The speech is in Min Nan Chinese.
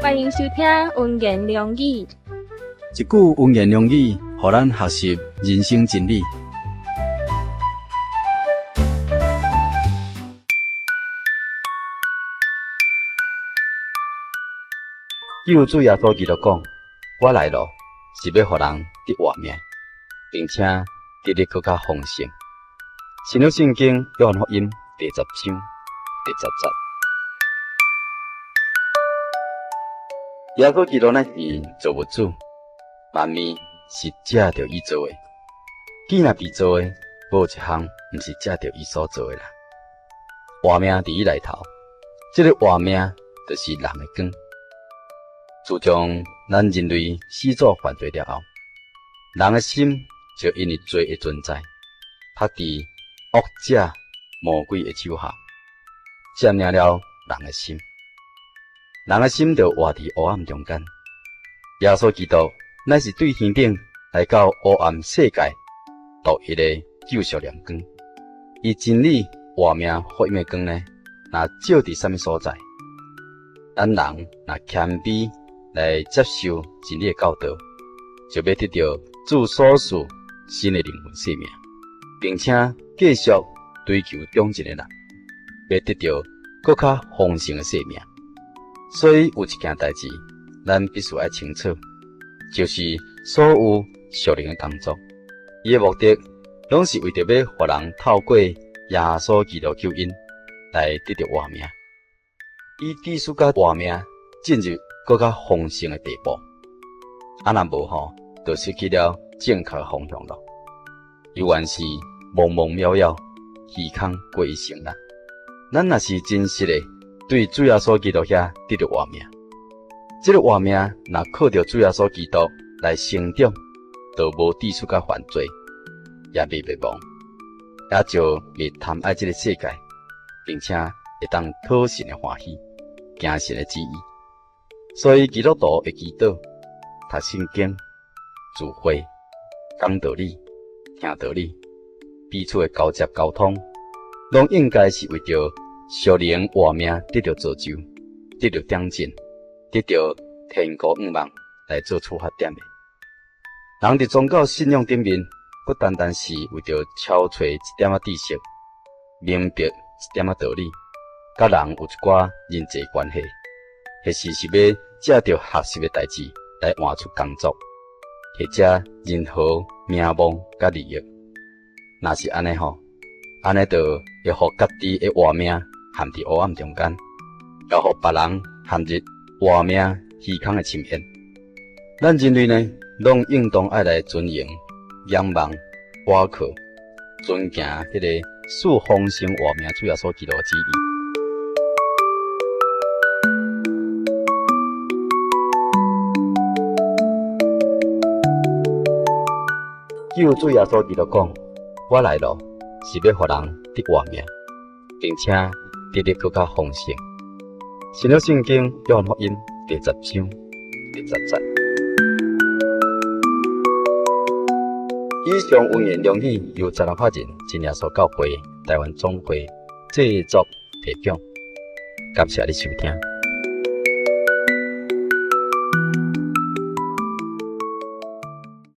歡迎收聽溫言良語。一句溫言良語，予咱學習人生真理。救主耶穌基督講：我來咯，是欲予人得活命，並且得得閣較豐盛。新約聖經約翰福音第10章第10節。耶穌基督乃是造物主，萬物是藉著伊造的，既若被造的，無一項毋是藉著伊所造的啦。活命佇伊內頭，這个活命就是人的光。自從咱人類始祖犯罪了後，人的心就因為罪的存在，曝佇惡者魔鬼的手下，佔領了人的心。人的心就活佇黑暗中間。耶穌基督乃是對天頂來到黑暗世界獨一的救贖亮光。伊真理活命福音的光呢，若照佇啥物所在，咱人若謙卑來接受真理的教導，就欲得著主所賜新的靈魂生命，並且繼續追求長進的人，欲得著閣較豐盛的生命。所以有一件代誌，咱必須愛清楚，就是所有屬靈的工作，伊的目的攏是為著欲予人透過耶穌基督救恩來得著活命，以致使佮活命進入閣較豐盛的地步。啊，若無吼，就失去了正確的方向咯。猶原是茫茫渺渺，虛空過一生啦。咱若是真實的對主耶穌基督遐得著活命，這个活命若靠著主耶穌基督來成長，就無致使佮犯罪，也袂滅亡，也就袂貪愛這个世界，並且會當討神的歡喜，行神的旨意。所以基督徒會祈禱、讀聖經、聚會、講道理、聽道理，彼此的交接溝通，攏應該是為著屬靈活命得著造就，得著長進，得著天國願望來做出發點的。人佇宗教信仰頂面，不單單是為著超揣一點仔知識，明白一點仔道理，佮人有一寡人際關係，或是是欲藉著學習的代誌來換取工作，或者任何名望佮利益。若是按呢吼，按呢就會予家己的活命陷佇黑暗中間，也予別人陷入活命虛空的深淵。咱人類呢，攏應當愛來尊榮、仰望、倚靠、遵行彼个賜豐盛活命主耶穌基督的旨意。救主耶穌基督講：我來咯，是欲予人得活命，並且得得閣較豐盛。新約聖經約翰福音第10章第10節。以上溫言良語由財團法人真耶穌教會台灣總會製作提供，感謝你收聽。